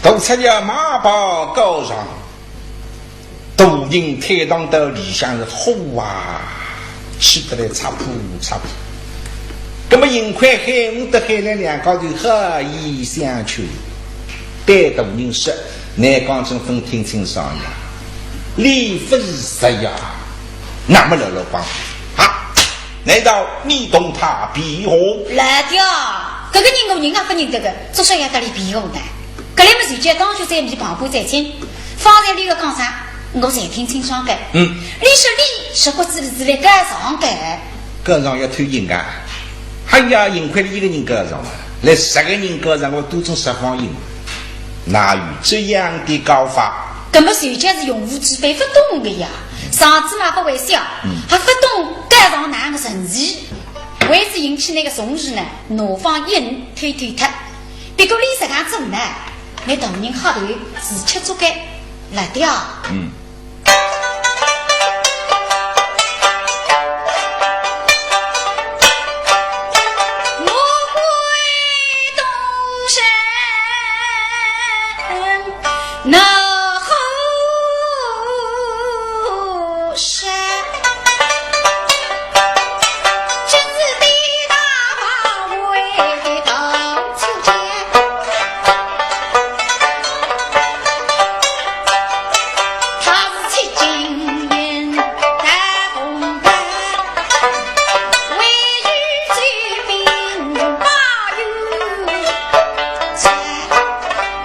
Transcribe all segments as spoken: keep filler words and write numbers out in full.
大出轿马跑告状，大人推堂到里向是呼啊，气得来擦扑擦扑。那么幸亏喊我得喊来两家头好言相劝，对大人说，乃讲真分听清爽呀，你勿是实呀，那么老老帮啊，难道你同他比和？老爹，搿个人我人也勿认得个，做啥要搭伊比和呢？ 搿来么随即当局在面旁边在听，方才伊个讲啥，我侪听清爽个。嗯。伊说伊是骨子里是来告状个。告状要推行啊？哎呀，幸亏伊一个人告状啊，来十个人告状，我多种十方应。哪有这样的告法？搿么随即是用武之辈勿懂个呀，上次嘛勿会笑，嗯。还勿懂告状哪能个神奇。为此引起那个宋氏呢，拿方印推推脱。不过伊实梗做呢， 拿大人吓得是吃足个，老爹啊。嗯。我归东山，那后山。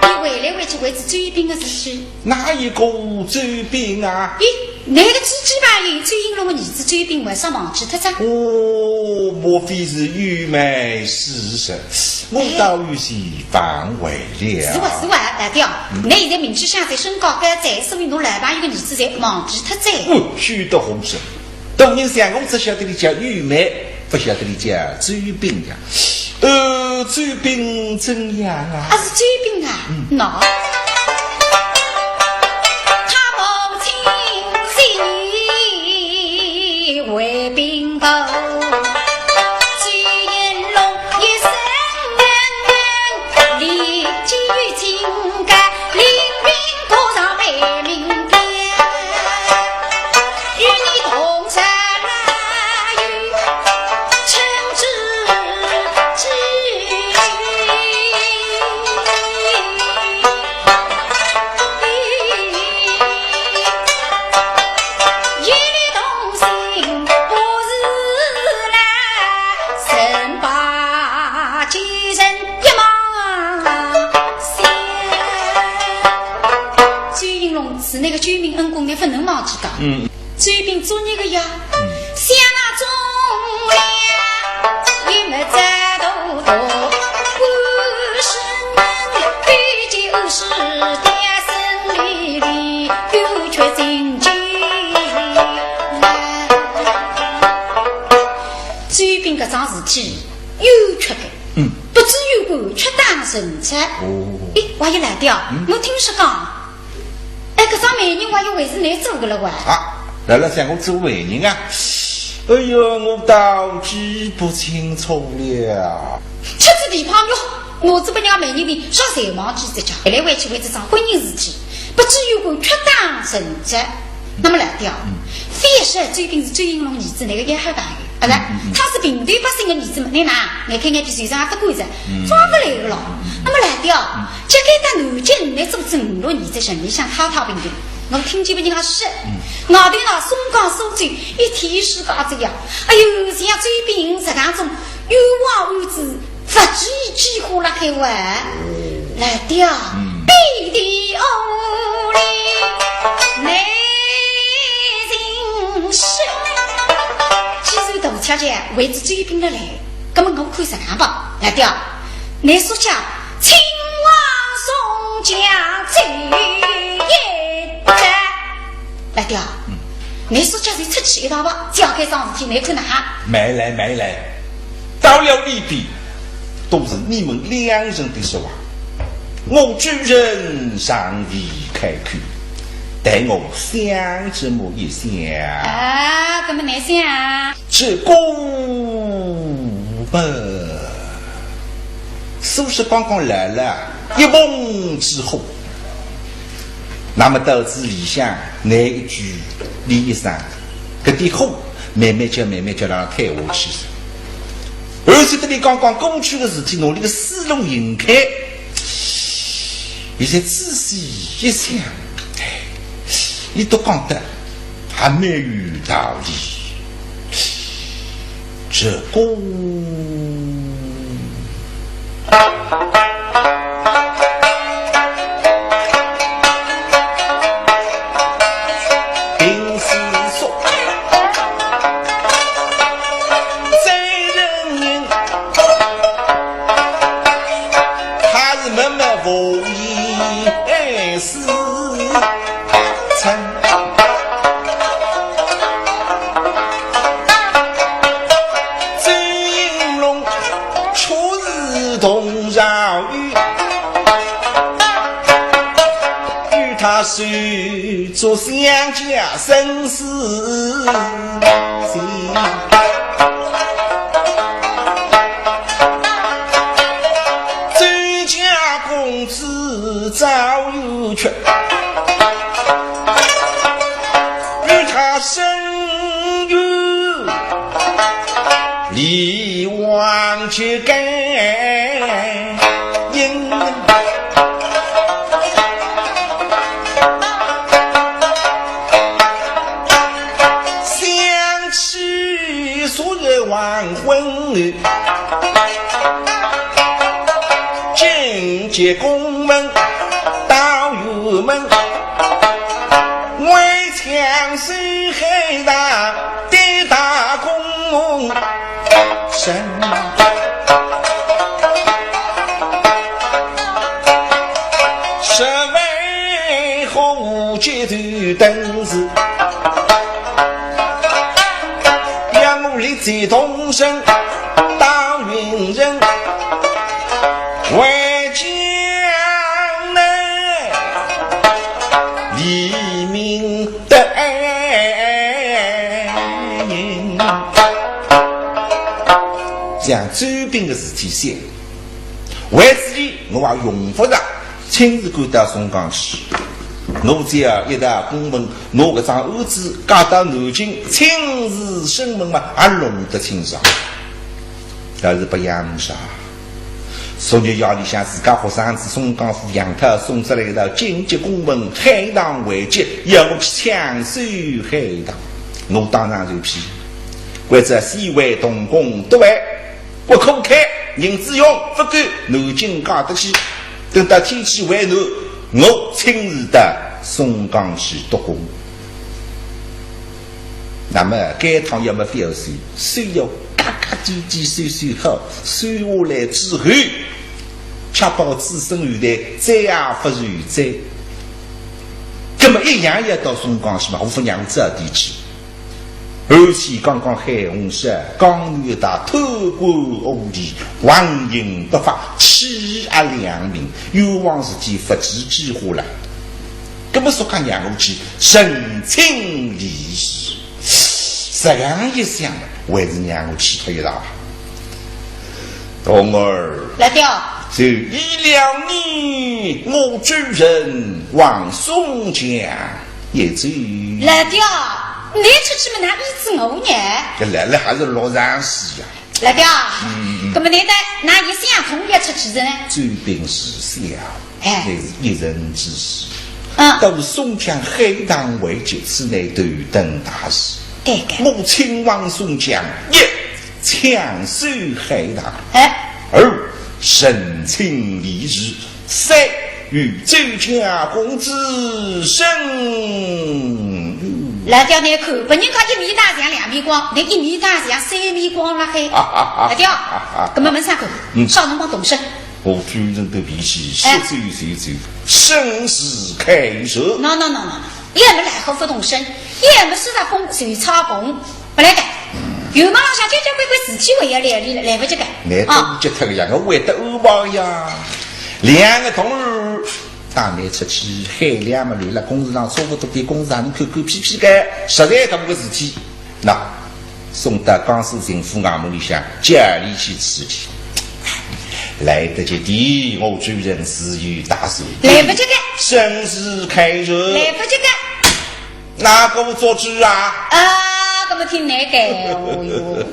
伊回来回去为仔周斌个事体。哪一个周斌啊？咦，那个知己朋友周应龙个儿子周斌为啥忘记脱哉？哦，莫非是玉梅死神？我倒有些反胃了。是哇，是哇，老爹，倷现在名气响哉，身价高哉，所以倷老朋友个儿子侪忘记脱哉。哦，说得好哉。大人想我只晓得伊叫玉梅，勿晓得伊叫周斌呀。 呃，周斌怎样啊？啊，是周斌啊，喏。周应龙是那个救命恩公，倷勿能忘记个。嗯。 周斌作孽个呀，想那忠良，又没再多多，不是人，毕竟是爹生里里，有缺情节来。周斌搿桩事体有缺个，嗯。不知有官，缺当存在。哦。哎，我也来的啊，嗯。我听说讲， 哎，搿桩媒人还有为是倷做个了哇？啊，老老想我做媒人啊？哎哟，我倒记不清楚了。吃仔地泡肉，拿仔拨人家媒人的，啥侪忘记脱家。来回去为这桩婚姻事体，不知有官，缺当存在。那么来的啊，嗯。非说周斌是周应龙儿子，那个也好朋友，啊，是吧？嗯，嗯，嗯。他是平头百姓的儿子嘛，倷哪，倷看眼皮水上也不管着，嗯。抓不来个咯。嗯，嗯，嗯。那么来的啊，嗯。 这个到南京来做正路，你在城里向太太平平，我听见别人家说，嗯。外头那松江苏州一天世界这样，哎哟，像周斌这样种冤枉案子，不计其数了，还哇。哦。来的啊，嗯。背地里，内情是，既然大小姐为仔周斌的来，那么我看实梗吧，来的啊。 倷说叫亲王宋江走一遭。来的啊，嗯。倷说叫是出去一趟吧，交代桩事体，倷看哪哈？慢来，慢来，到了里边，都是你们两人的说话，我居然尚未开口，待我想这么一想。啊，那么倷想啊？ 这个嘛，实都是刚刚来了，一捧之火。那么到仔里向，拿一句俚一声，搿点火慢慢叫，慢慢叫让伊退下去。而且搿点刚刚过去个事体，拿俚个思路引开，现在仔细一想，哎，俚笃讲得还蛮有道理。 这个病是说，这人人，他是默默无言，哎，是真。 周应龙出自同朝雨，与他手足相加生死情。周家公子赵有权， 与他深仇，李王就该应。想起昨日黄昏后，进见公门到辕门， 为抢救海棠的大功臣，实为何无节头等事，让我立即动身到云城，为将 黎民的爱人。像周兵个事体，为此我也用勿着亲自赶到松江去。我只要一道公文，拿搿张案子交到南京，亲自审问嘛，也弄得清爽。 但是勿一样哉。昨日夜里向自家学生子松江府杨桃送出来一道紧急公文，海棠危急，要我去抢修海棠。我当场就批，关照县尉、同工、督卫，勿可开，银子用勿够，南京借得去。等到天气回暖，我亲自到松江去督工。 那么该趟要么覅修，修要嘎嘎滴滴修修好，修下来之后，确保子孙后代再也勿受灾。那么一样要到松江去嘛，我勿让我早点去。而且刚刚海洪烧，江南一带贪官污吏，横行不法，欺压良民，冤枉事体不计其数了。 那么说讲让我去，省亲理事。实梗一想，还是让我去脱一趟吧。童儿，来的。就依了你，我主人往松江一走。来的，你出去么哪依子我呢？搿来了还是落上死呀。 来的啊，嗯，嗯，嗯。那么你的，那一想同意出去的呢？周兵是想，哎。那是一人之事。嗯。到松江海棠危急，此乃头等大事。对的。我亲往松江，一，抢修海棠。哎。二，省亲理事。 三，与周家公子申冤。老刁，你看，别人家一面大墙两面光，你一面大墙三面光了嘿。啊，啊，啊，老刁，啊，啊，啊。那么问啥个？嗯。啥辰光动身？我主人的脾气，哎。说走就走，申时开始。No, no, no, no, no。要么来好不动身，要么是他风随草风。 勿来个，有么浪向交交关关事体还要来，来，来勿及个。难得啊。急脱个呀，我会得安排呀。两个童儿，带你出去海棠么乱了，公事上差勿多点，公事上侬看看屁屁个，实在搿么个事体，那送到江苏巡抚衙门里向，叫伊去处理。来得及的，我主人自有打算。来不及的。盛世开着。来不及的。哪个做主啊？啊，搿么听哪个？哦哟。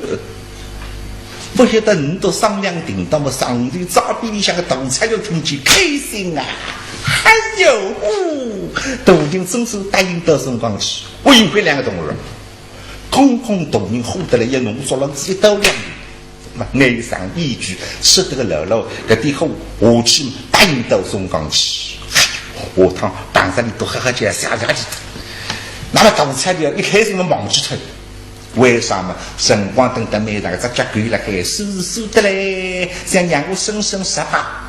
勿晓得倷笃商量定当么，上头灶边里向个大菜头听见开心啊！哎哟，大人真是答应到辰光去，我幸亏两个同事，空空大人火得来也弄出了几道料理。 那一声一句，使得个老老搿点火下去，答应到辰光去。哎呀，下趟碰着倷笃好好叫谢谢倷。那么大菜头一开始么忘记脱，为啥么？辰光等到每人个只脚狗辣海舒舒得嘞，想让我伸伸舌吧。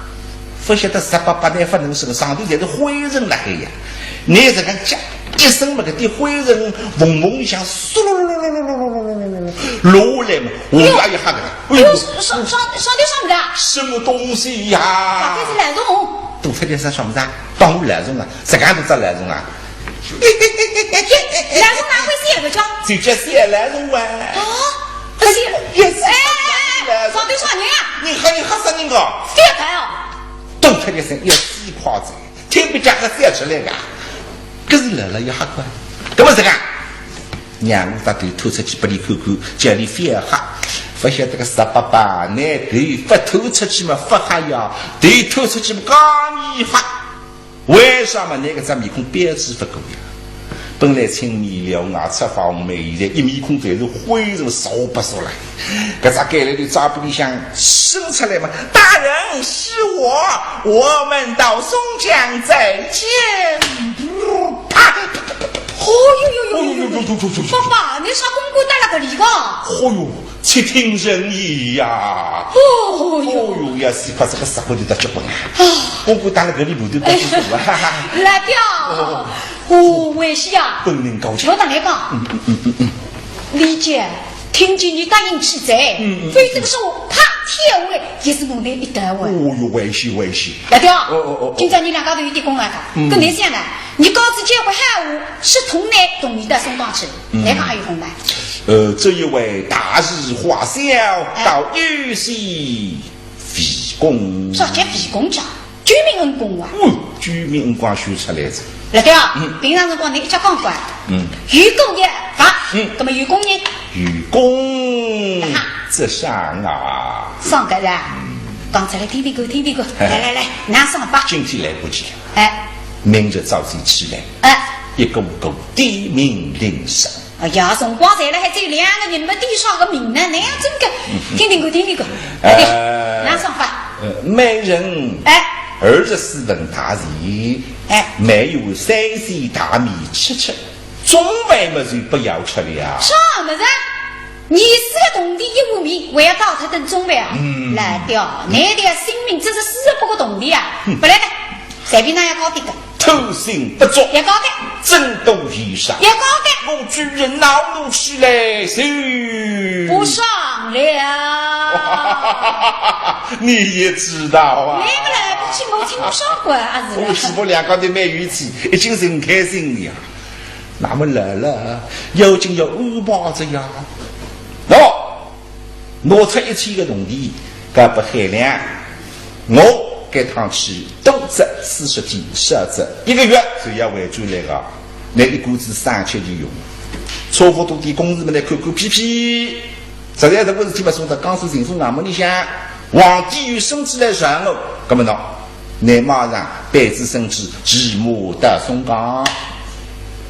勿晓得舌巴巴呢，勿能伸，上头侪是灰尘辣海呀。 拿搿个脚一伸么，搿点灰尘嗡嗡响，嗖噜噜噜噜噜噜噜噜噜噜落下来么，我也一吓个。哎呦，上上上上头上不着？什么东西呀？大概是老鼠。多出点啥上不着？帮我老鼠啊，实梗大只老鼠啊？老鼠哪会是一个叫？就叫小老鼠啊。啊，不是，也是哎哎哎哎，上头上人啊！你还你吓死人个？小白哦。多出点声，要死快哉。 天不家还笑出来个，搿是老老要吓个。搿么实梗，让我搭头探出去拨倷看看，叫倷覅吓。勿晓得个傻巴巴，拿头勿探出去么勿吓呀，头探出去么更要吓。为啥么？倷搿只面孔标致勿过呀。 本来青面獠牙，赤发乌眉，现在一面孔侪是灰尘，扫勿出来。搿只橄榄头嘴巴里向伸出来嘛，大人是我，我们到松江再见。啪！哦哟哟哟哟哟哟哟哟哟哟哟！爸爸，倷啥公公带了个礼个？哦哟， 七品人也呀。哦哟。哦哟呀，是怕这个啥个的结棍啊。啊。我不打了个里部队高兴死了，哈哈。来表。哦。哦，为啥呀？本人高兴。我跟你讲。嗯嗯嗯嗯嗯。李姐，听见你答应去哉，嗯嗯嗯。非这个时候，啪，天外也是我那一单位。哦哟，危险危险。来表。哦哦哦哦。今朝你两家头有点功劳的，嗯。跟你讲呢，你告诉结果好，是同来同你到松江去。 嗯。来讲还有功劳。呃，这一位大事化小，哎。倒有些费功。啥叫费功讲？救命恩公啊！嗯，救命恩公说出来哉。辣盖啊，嗯。平常辰光你一直讲过，嗯。有功也罚，嗯。那么有功呢？有功，啊哈。这上啊。上个啦。嗯。讲出来听听看，听听看。哎。来来来，拿上吧。今天来不及了。哎。明日早些起来。哎。一个个点名领赏。 哎呀，辰光长了，还只有两个人，没点啥个名呢，那样真个，嗯嗯。听听看，听听看。哎，对，呃，拿上吧。呃，每人，哎。二十四份大席，哎。每有三鲜大米吃吃，中饭么就不要吃了。啥物事？廿四个铜钿一碗面，还要倒脱顿中饭啊？嗯。老表，倷个性命只是四十八个铜钿啊，嗯。勿来个，随便哪样高低个。 偷心不足，也高个。争斗一上，也高个。我主人恼怒起来，谁不上了？你也知道啊。你们来不及，我听不上过啊，是吧？我师傅两家头蛮有趣，已经是很开心的呀。那么来了，要紧要安排着呀。哦， 拿出一千个铜钿，交拨海亮，我搿趟去多则四十天，少则一个月就要回转来个，倷一股子生气就用。差勿多点公事么来看看屁屁，实在搿个事体嘛，送到江苏巡抚衙门里向，皇帝有圣旨来传我，搿么喏， 倷马上背仔圣旨，骑马到松江。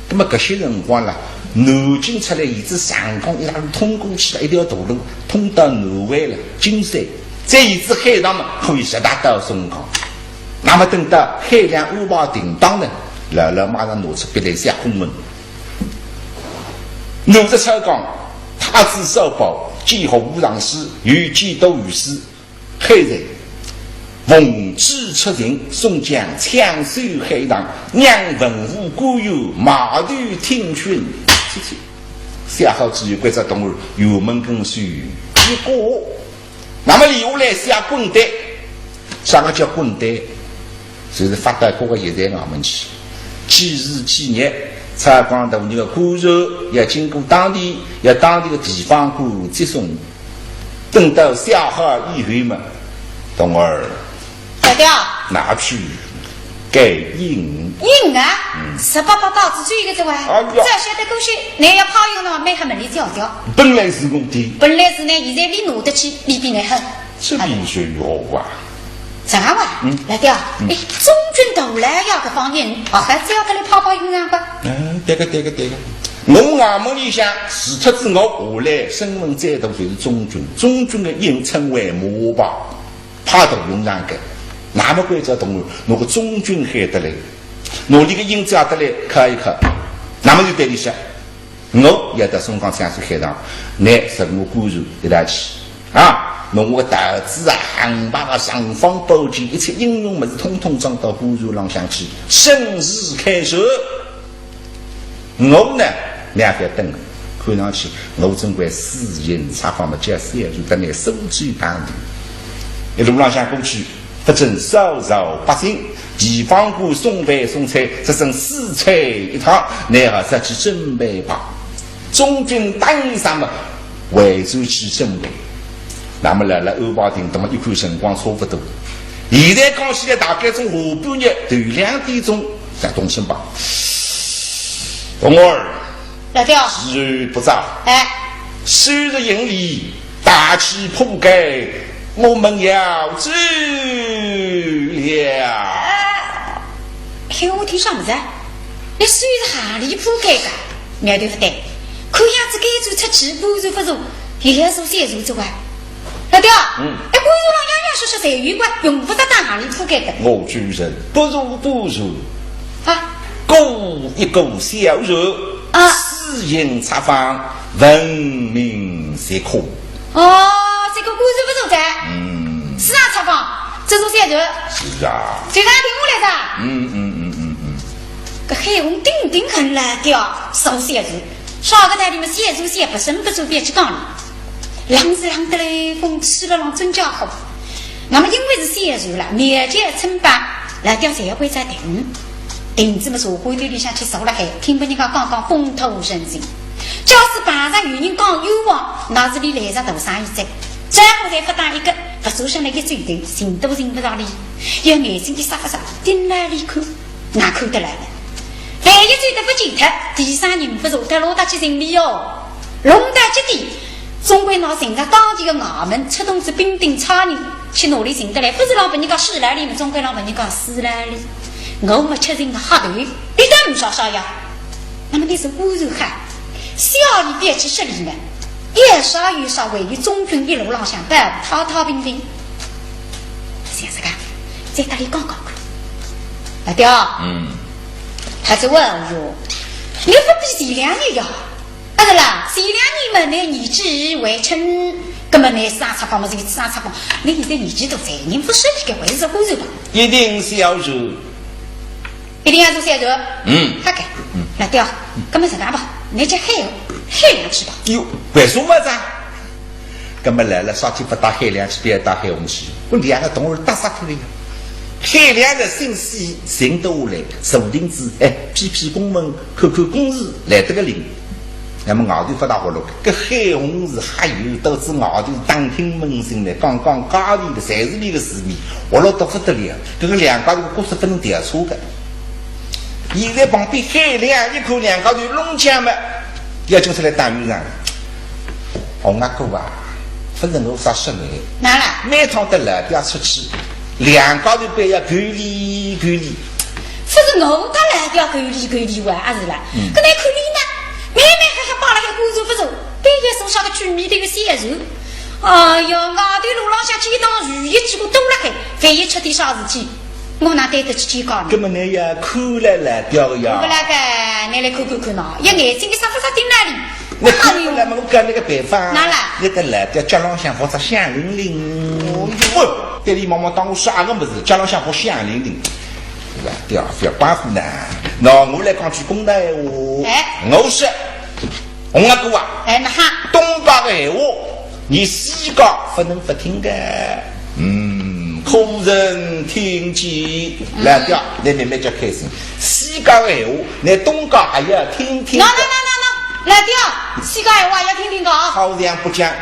那么搿歇辰光啦，南京出来，沿仔长江一路通过去了一条大路，通到南汇了，金山，再沿仔海塘嘛，可以直达到松江。那么等到海亮安排停当呢，老老马上拿出笔来写公文。南直操江，太子少保，建河武尚书，有几多御史， 海瑞，奉旨出巡，松江抢修海塘，让文武官员码头听训。去去，写好之后，关照同志，辕门更首一个。那么留下来写滚单，啥个叫滚单？就是发到各个驿站衙门去。几时几日，操江大人个官船要经过当地，要当地个地方官接送。 等到写好以后嘛，冬儿，大爹，拿去该应。应啊？嗯。十八把刀子追个这位，哎呀，这些的东西，你要跑用了，没还没你叫叫。本来是我的。本来是呢，现在你拿得起，你比你狠。这比谁弱啊？啥话？嗯。大爹，嗯。哎，中军头来呀，个方言，啊，还是要跟你跑跑用用吧。嗯，对个，对个，对个。我衙门里向，除脱仔我下来，身份最大就是中军，中军的应称为马把。 派头用场个，那么关照同志，拿个中军喊得来，拿俚个印子拿得来敲一敲，那么就对俚说，我要到松江相府海上，拿随我官船一道去，啊，拿我个刀子啊、横棒啊、尚方宝剑，一切应用物事，统统装到官船浪向去，正式开船。 我呢，两边等，看上去我总归四行插方么，叫小船得来苏州塘头。一路浪向过去，不准少朝百姓，地方官送饭送菜，只准四菜一汤，拿好自己准备吧。中军答应啥么，回转去准备。那么来了安排停当么，一看辰光差不多，现在讲起来大概从下半日头两点钟，在东城吧。 冬儿，大爹。时候不早，哎。收拾行李，大气铺盖，我们要走了。哎，我听啥么子啊？你收拾行李铺盖个？苗头不对，看样子该走出去，官船不坐，也要坐小船走啊。 大爹，嗯。哎，官船浪洋洋洒洒侪有个，用不着打行李铺盖个。我主人，不坐不坐。啊？过一过小船，啊。四行插方，分明即可。哦，这个官船不坐哉？嗯。是啊，插方，这坐小船。是啊。就这样停下来噻。嗯，嗯，嗯，嗯，嗯。搿海洪顶顶肯来掉，坐小船。啥个道理嘛，小船小不伸不坐，别去讲了。 浪是浪得来，风吹了浪真家伙。那么因为是小船了，苗头撑板，来掉侪要关照停。停仔么，坐过头里向去坐了海，听别人家讲讲风土人情。假使碰上有人讲冤枉，那是俚来着大生意哉。再后头不打一个，不做上来一走头，寻都寻不着俚，要眼睛一眨不眨盯牢俚看。 哪看得来呢？万一走得不见脱，地上人不坐，该落搭去寻俚哟。弄到这地，总归拿寻着当地的衙门，出动仔兵丁差人，去哪里寻得来？不是让别人家死了哩嘛，总归让别人家死了哩。我没吃人的黑头，你等唔啥啥呀？那么你是污然害，小里边去说理呢？有啥有啥，为了中军一路浪向保太太平平。想这个，再搭俚讲讲看。 大爹，嗯。他是问我，你不比前两年呀？啊，是啦，前两年嘛，你年纪还轻，那么你上插方嘛，这个上插方，你现在年纪大哉，人不是一个位置工作吧？一定是要做。一定要做小做？嗯。好个，嗯。大爹，那么这样吧，你去海，海里去吧。哟，为什么这样？ 那么来了，啥体不打海里去，别打海洪去？我两个同儿打杀脱了呀。海里的信息寻得下来，坐定仔，哎，批批公文，看看公事，来得个灵。那么外头不大活络，搿海洪是还有，到仔外头打听门信来，讲讲家里的，侪是俚个事体，活络得不得了。搿个两家头个角色不能调错个。现在旁边海里一看，两家头弄僵么，要紧出来打圆场。 洪阿哥啊，不是我啥说你。哪啦？每趟带老爹出去，两家头必要管理管理。不是我带老爹管理管理哇，阿是啦？嗯。搿侬看俚呢，每每还还摆了海官船不坐，必要坐啥个去面对个小船。哎哟，外头路浪向几趟雨，一记个都辣海，万一出点啥事体， 我哪对得起自家呢？那么你也看了老爹呀？我不那个，你来看看看喏，一眼睛一眨不眨盯牢俚。那看了嘛，我教你个办法。哪啦？你在老爹脚浪向放只响铃铃。哦哟。哦，对俚妈妈当我啥个么子，脚浪向放响铃铃。老爹，不要光顾呢。那我来讲句公道闲话。哎。我说，洪阿哥啊，哎，哪哈？东家个闲话，你西家不能不听个。 嗯，可曾听见？嗯。老爹，你慢慢叫开心。西家个闲话，你东家还要听听个。喏，喏，喏，喏，喏，老爹，西家闲话要听听个啊。好像不讲，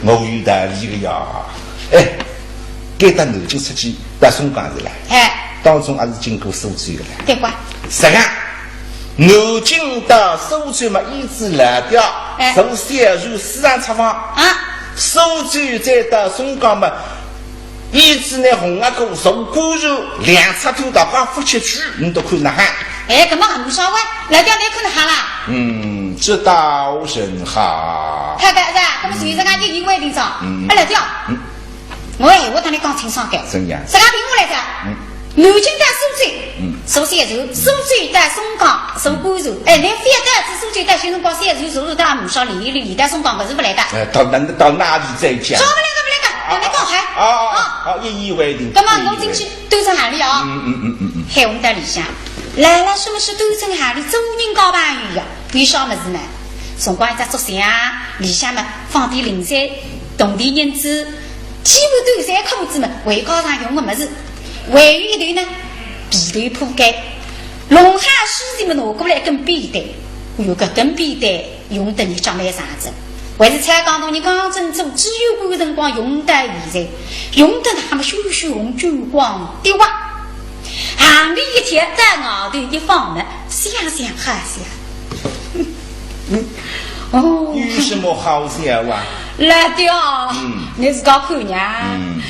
我有道理个呀。哎，该搭南京出去到松江是啦，哎。当中也是经过苏州的啦。对个。实梗，南京到苏州嘛，一直来掉，哎。从小船四行出发。啊。苏州再到松江嘛，一直拿红河过，从官船两侧头到江福七区，你都看哪哈？哎，搿么很不少啊，来掉来看哪哈啦？嗯，这倒很好。太太是啊，搿么随着俺一一为定上，嗯。哎，来掉。嗯。 我闲话搭侬讲清爽点。怎样？自家凭我来着。嗯。南京到苏州，嗯。坐小船，苏州到松江，坐官船。哎，侬覅到仔苏州到，歇辰光小船坐到到，唔少连一连到松江，勿是勿来个。哎，到那，到那里再讲。好，勿来个，勿来个，啊，让侬讲嗨。啊，啊，啊，啊，一一为定，搿么我进去一一为定。端只行李啊。嗯，嗯，嗯，嗯，嗯。喊我们到里向，来了，什么是端只行李？做人交朋友呀。 有啥物事呢？辰光一只竹箱，里向嘛放点零碎、铜钿、银子，几乎都有，三口子嘛，回家常用个物事。还有一头呢，被头铺盖，弄好书子嘛拿过来一根扁担，有搿根扁担用得人脚蛮长子，还是蔡江大人刚正做知县官个辰光用到现在，用得那么汩汩红，珠光滴滑。行李一挑，到外头一放嘛，想想好想。 哦。有什么好笑啊？老爹啊，嗯。侬自家看呀。嗯。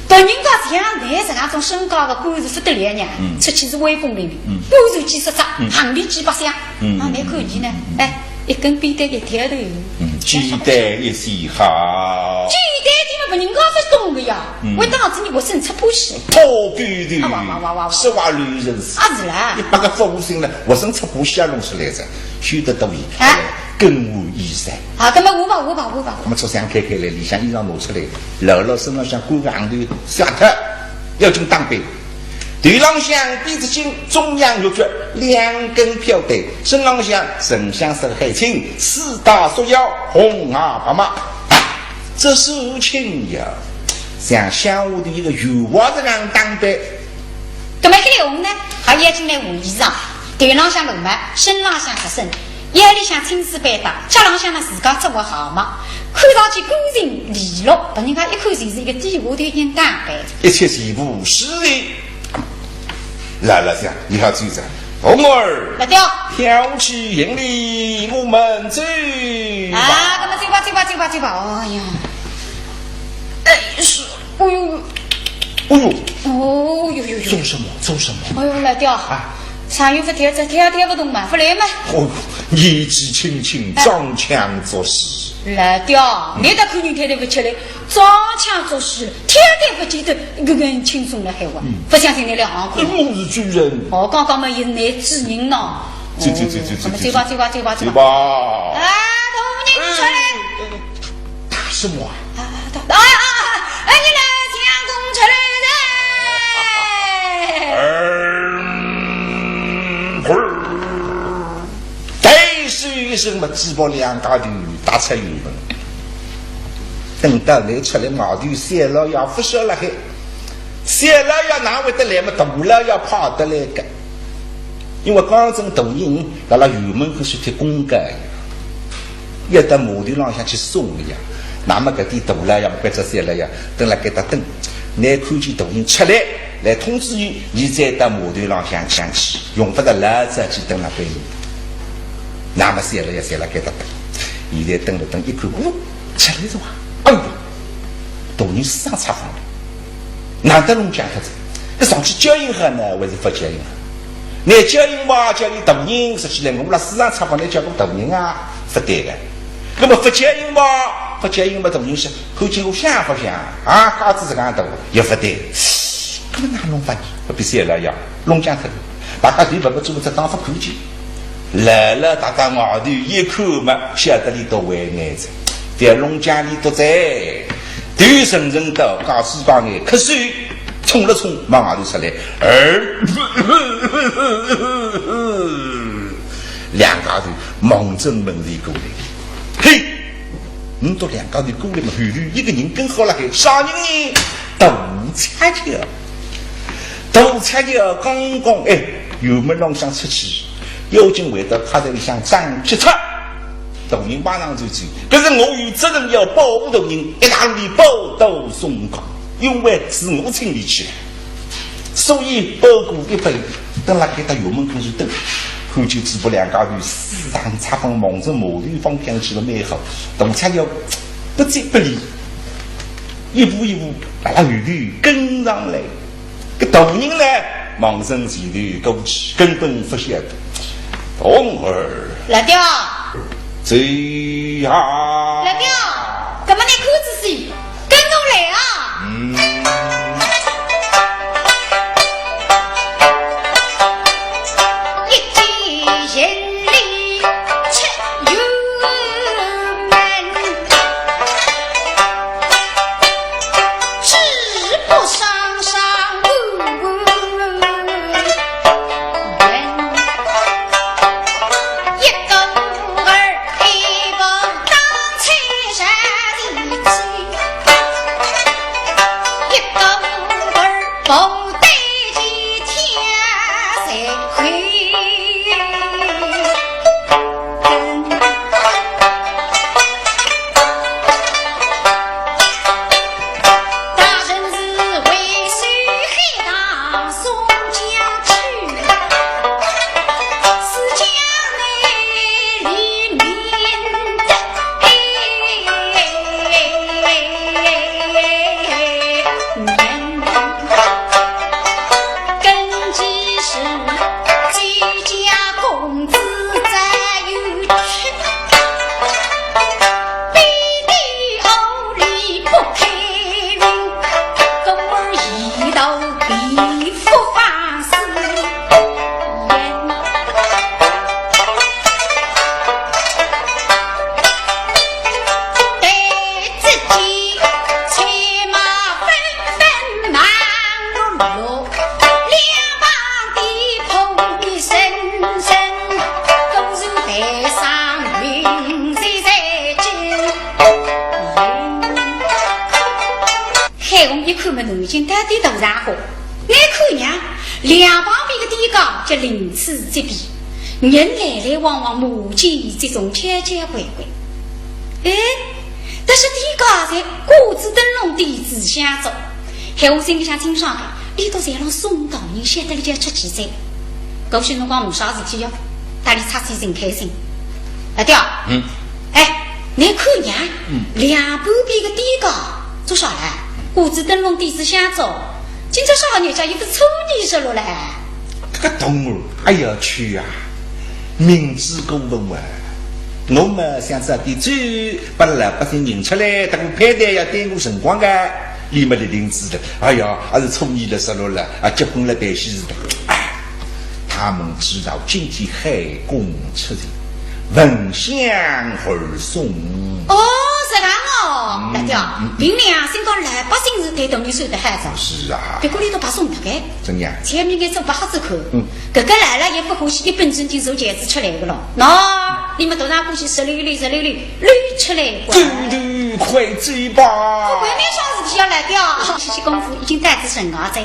别人家像侬实梗种身价个官是勿得了呢，嗯。出去是威风凛凛，嗯。官船几十只，嗯。行李几百箱，嗯，啊，侬看伊呢，嗯，嗯，嗯。哎，一根扁担一挑头。嗯，简单一些好。简单点嘛，别人家勿懂个呀，嗯。为当子你我生出不是。讨狗的，啊，哇哇哇哇哇。说话乱人是。啊，是啦。一百个服务生呢，我生出不是啊，弄出来着。 休得多言，哎。跟我一赛。啊，搿么我吧，我吧，我吧。那么车厢开开来，里向衣裳拿出来，老老身浪向挂个行头，吓脱，要紧打扮。头浪向戴只巾，中央玉镯，两根飘带，身浪向沉香色海青，四大束腰，红鞋白袜。这是清呀，像乡下头一个员外实梗打扮。搿么搿个红呢，还要进来换衣裳，头浪向绿帽，身浪向赤身， 腰里向青丝背带，脚浪向呢自家着个鞋嘛，看上去干净利落，拨人家一看就是一个低下头人打扮。一切全部是的。来了，讲，你好，记者，红儿，来掉。跳起行李，我们走吧。啊，那么走吧，走吧，走吧，走吧。哎呀，哎，是，哎呦，哎呦，哦呦呦呦，做什么？做什么？哎呦，来掉。啊。 上有勿跳，再跳跳勿动嘛，勿来嘛。哦，年纪轻轻，哎。装腔作势。老爹，嗯。侬倒看人跳得勿吃力，装腔作势，跳得勿见得，搿个轻松了海哇，嗯。勿相信侬来行看。我是主人。哦，刚刚嘛，伊是侬主人喏。走，走，走，走，哦，走，走吧，走吧，走吧，走吧。走吧。哎，大人出来。哎，哎，哎。 大什么啊？啊，大，啊，啊，啊，哎，你来，相公出来了。嗯，咾。抬手一声嘛，嘴巴两家头打出油门。等到来出来外头，小老爷勿晓得海，小老爷哪会得来嘛？大老爷派得来个。 因为刚正大人辣辣辕门口是铁公干，要到码头浪向去送个呀。那么搿点大老爷、关照小老爷，蹲辣该搭等，拿看见大人出来，来通知伊，伊再到码头浪向去，用勿着老早去蹲辣海。那么小老爷侪辣该搭等，现在等了等一看，哦，出来了哇！哎呦，大人上出房了。 难得弄僵脱仔，搿上去叫应好呢，还是勿叫应好？倷叫应嘛，叫伊大人，说起来，我辣书场出房，倷叫我大人啊，勿对个。那么勿叫应嘛，勿叫应嘛，大人说，看见我像勿像啊？架子实梗大，也勿对。搿么哪弄法呢？勿比小老爷，弄僵脱了。大家侪勿勿做，只当勿看见。 老老搭搭外头一看嘛，晓得俚笃为难哉，覅弄僵俚笃哉。头沉沉到，架子高眼，咳嗽，冲了冲，往外头出来，呃，两家头望准门前过来。嘿， 倷笃两家头过来嘛，后头一个人跟好辣海，啥人呢？大赤脚。大赤脚刚刚，哎，辕门浪向出去，要紧回到客栈里向张吉出。大人马上就走，搿是我有责任要保护大人，一道理保到松江。因为是我请伊去个，所以包裹一背，蹲辣该搭衙门口去等，看见主仆两家头四散八方望着码头方向去了蛮好，大家要不急不离，一步一步辣辣后头跟上来。搿大人呢，望准前头过去，根本勿晓得。童儿，来的啊。 走呀。来的啊，搿么你看仔细，跟我来啊。嗯。一进行里出入门，只不上上路。 一冬二一不当七十一起，一冬二不对几天才回。 大人是为谁害大宋家去？是将来黎民的根基是几家公子在有去。 背地里不开明，故而一道地府法师。对自己且骂纷纷忙碌碌，两旁的仆役声声，都是台上云在在震。海洪一看么，南京到底大场化，眼看娘，两旁边个店家叫鳞次栉比，人来来往往，马街这种交交关关。哎，但是店家在挂仔灯笼底子向着，海洪心里向清爽个，里头侪浪送道人，晓得里向出奇哉。 搿歇辰光没啥事体哟，搭俚出去寻开心。哎，对啊。嗯。哎，你看呀，嗯。两旁边个店家做啥嘞？挂仔灯笼底子向着，今朝啥日脚，又勿是初二十六嘞。搿个懂哦，哎呀，去啊，明知故问啊。我嘛想着点酒，拨老百姓引出来，搭我攀谈要耽误辰光个，伊嘛立定主意。哎呀，还是初二了，十六了，啊，结婚了，办喜事的。哎， 他们知道今天海洪出行，闻香而送。哦，是这样哦。嗯，大姐，嗯，嗯。凭良心讲，老百姓是对大人算得好哉。是啊。别个里头白送大概。怎样？前面个做白瞎子看。嗯。搿个来了也勿欢喜，一本正经坐轿子出来个咯。喏，你们都让欢喜十六六，十六六，溜出来过。走路快走吧。我还没啥事体要来的啊。歇歇功夫已经带仔身浪哉，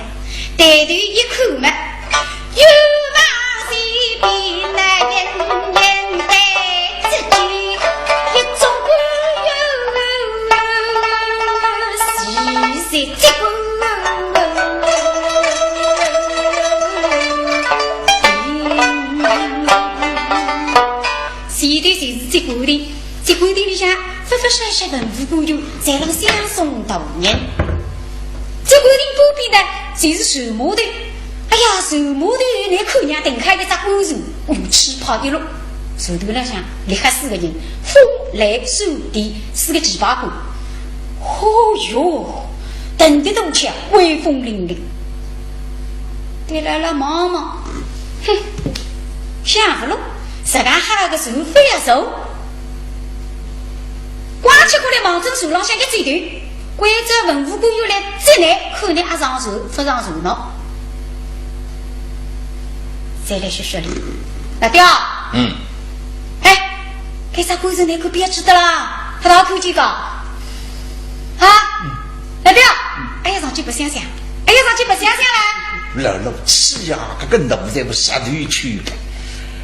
抬头一看嘛， 有望前边那人人对自己一种官员，是这个。前头就是这个的，这个的里向，发发散散文武官员，侪辣相送道人。这个人旁边呢，就是船码头。 哎呀，船码头有眼看样，停开一只官船，武器派一路，船头浪向立好四个人，风雷水电四个旗牌官。哦哟，腾得动气，威风凛凛。对了了，望望，哼，想勿落，实梗好个船非要坐。光吃过来望准船浪向一转头，关照文武官员来接呢，看呢阿上船勿上船喏。 再来说说哩。老爹啊，嗯。哎，搿只官船难看标致得啦，勿大看见个。啊？老爹啊，哎呀，上去白相相，哎呀，上去白相相啦。老老气呀，搿个奴才勿杀头去个。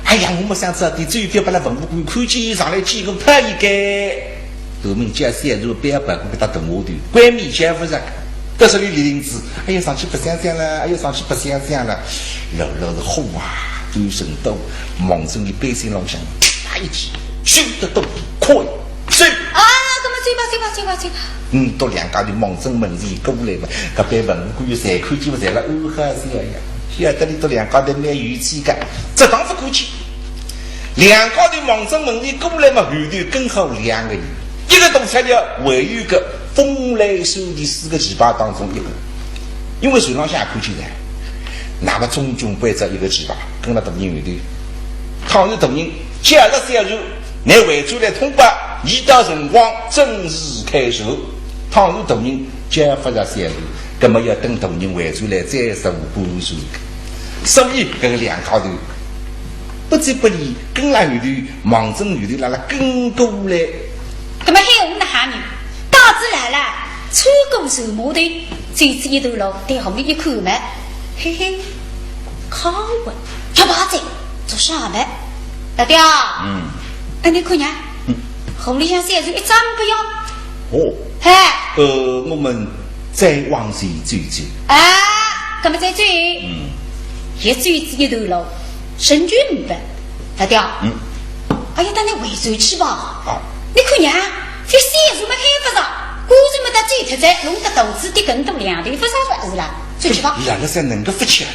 哎呀，我没想着，搿只有勿拨拉文武官看见，上来见个怕一个。后面叫小船标牌，搿搭等我的，关门叫勿着。搿是俚俚子，哎呀，上去白相相了，哎呀，上去白相相了。老老是火啊，都升到望准俚背心浪向，啪一记，咻得动，快，走。啊，搿么走吧，走吧，走吧，走吧。嗯，笃两家头望准门前过来嘛，搿班文武官员侪看见嘛，侪辣暗哈笑呀，晓得俚笃两家头蛮有趣个，这当勿客气。两家头望准门前过来嘛，后头跟好两个人，一个大菜鸟，还有一个风来水里四个旗牌当中一个。因为船浪向也看见哉，那么中军背着一个旗牌，跟了大人后头。倘若大人叫着小船，乃回转来通报，一到辰光正式开船。倘若大人叫勿着小船，葛么要等大人回转来再坐官船。所以搿个两家头不即不离，跟了后头，望准后头辣辣跟过来。葛么喊我哪哈呢？到仔来了，穿过船码头，走仔一段路，对后面一看嘛，嘿嘿，靠稳，跳跑仔，做啥嘛？老弟啊，嗯。哎，你看呀，嗯。河里向小船一张不要。哦。哎。呃，我们再往前走走。啊，葛么再走。嗯。也走仔一段路，神君不，老弟啊。嗯。哎呀，等你回转去吧。啊。你看呀，这小船么开勿着，官船么得走脱哉，弄得肚子跌跟头两头勿上勿是啦，转去吧。辣辣啥能够勿去啊？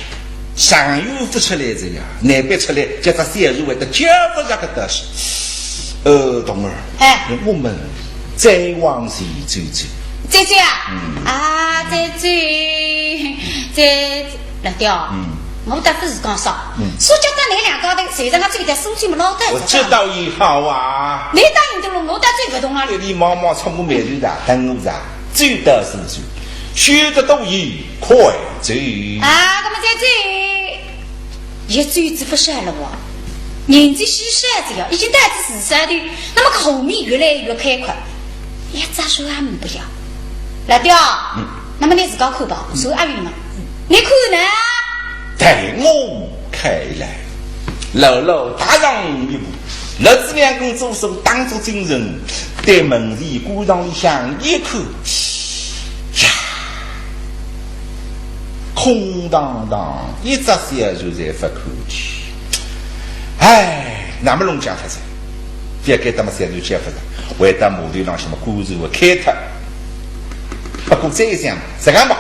船员勿出来哉呀，难必出来，叫只小船会得叫勿着个道理。呃，童儿，哎。我们再往前走走。再走啊？嗯。啊，再走，再，老弟啊，嗯。我倒勿是讲啥，嗯。说叫得你两家头，随着我走到苏州么老得。我这倒也好啊。你答应的了，我倒走勿动了。你毛毛冲我眉头的，等我着，走到苏州，休得多言，快走。啊，那么再走。 也走仔勿少了哇，年纪稀少仔呀，已经到仔四十岁，那么后面越来越开阔，一只手也没不要。老弟啊，嗯。那么你自家看吧，手阿有呢？你看呢？在我看来，老老踏上一步，老子两根左手打着精神，对门前官船里向一看，呀， 空荡荡，一只小船侪勿看见。哎，那么弄僵脱哉，覅该搭么小船叫勿着，回到码头浪向么官船会开脱。不过再一想，实梗吧，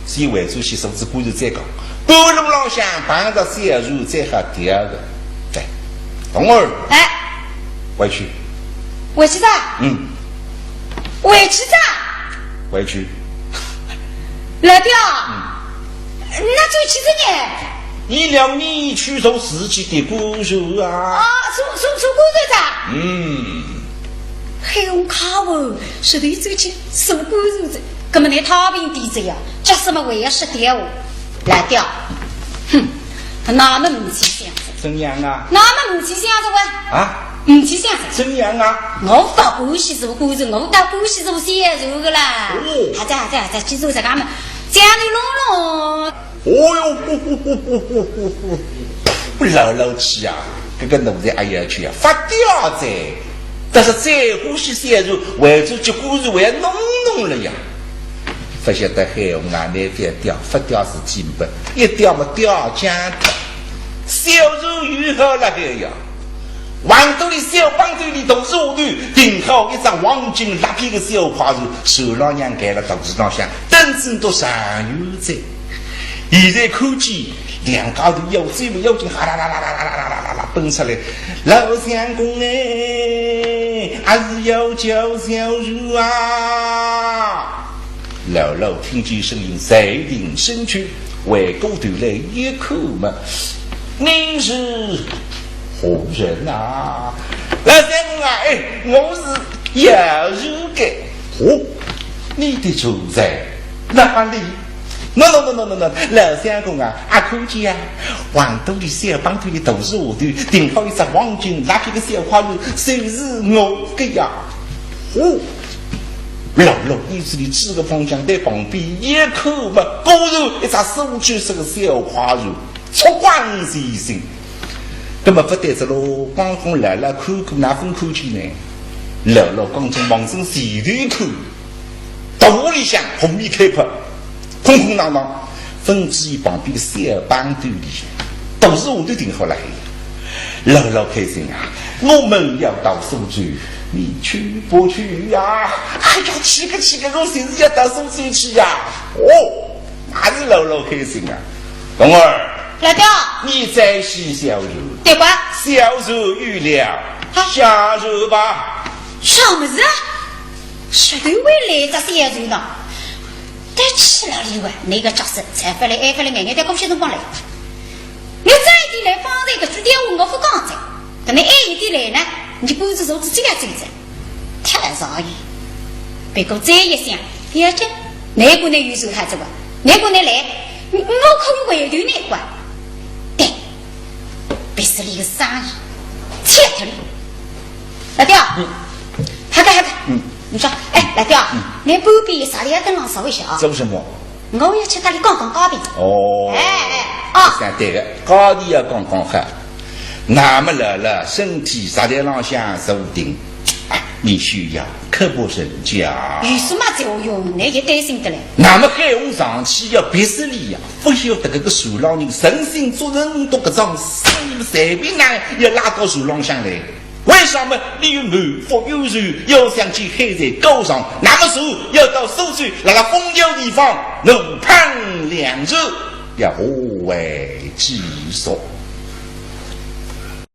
先回转去坐仔官船再讲，半路浪向碰着小船再好调个。对，童儿，哎。回去。回去哉？嗯。回去哉？回去。 老弟啊，嗯。那转去哉呢？你了你去坐自己的官船啊。啊，坐，坐，坐官船哉？嗯。海洪卡哦，实头转去坐官船哉，葛么你太平点哉呀，叫什么还要说点话？老弟啊，哼，那么没去想哉。怎样啊？那么没去想哉喂。啊？ 唔去想哉。怎样啊？我勿欢喜坐官船，我倒欢喜坐小船个啦。哦。好哉，好哉，好哉，记住搿个么，这样就弄弄。哦哟，呼呼呼呼呼呼呼，老老气啊，搿个奴才哎呀去啊，发嗲哉。但是再欢喜小船，为仔结果是为弄弄了呀。勿晓得海洪啊，拿勿调，勿调是进不，一调么调僵脱。小船有好了海呀。 横渡里小帮头里大船下头，停好一只黄金蜡笔个小快船，船浪向盖了大字浪向，登仔多船员哉。现在看见两家头要走么要紧，哈啦啦啦啦啦啦啦啦啦奔出来，老相公哎，还是要叫小船啊！ 老老听见声音，站定身躯，回过头来一看嘛，您是何人啊？老相公啊，哎，我是姚如个。哦，你的船在哪里？喏喏喏喏喏喏，老相公啊，阿看见啊，横渡里小帮头里大树下头，停好一只黄金蜡笔个小快船，就是我个呀。哦， 老老意思里指个方向，对旁边一看嘛，果然一只苏州式个小快船，出光闪闪。那么勿对哉咯，刚刚老老看过，哪哼看见呢？老老刚刚望准前头一看，肚里向红米开阔，空空荡荡，分仔伊旁边个小帮头里，都是我都定好了。老老开心啊，我们要到苏州，你去不去呀？哎呀，去个去个，我就是要到苏州去呀。哦，那是老老开心啊。冬儿，老爹，你再洗小船，对吧？小船有了，下船吧。什么事？石头会来只小船呢？但去哪里玩？那个角色才勿来，还勿来，眼眼到过歇辰光来。你早一点来，方才搿句闲话我勿讲哉。搿么晚一点来呢，你半只手指指甲走哉，太容易。不过再一想，不要紧，难过呢有手还是吧？难过呢来，我可以回头难过。对，别是里个生意，切脱了。老爹，嗯哈个哈个，嗯你说，哎，老爹，嗯你旁边啥里要等浪稍微小？做什么？我要去搭伊讲讲价钿。哦，哎哎啊，想对个，价钿要讲讲好。那么老老身体实在浪向坐定，哎，你休要刻薄人家。有什么作用？你也担心的嘞。那么海洪上去要逼死你呀，不晓得搿个船浪人诚心做人都搿种死随便哪要拉到船浪向来。为什么你有满腹忧愁，要想去海在高上，那么船要到苏州，辣辣枫桥地方，能碰两船，要何为其所？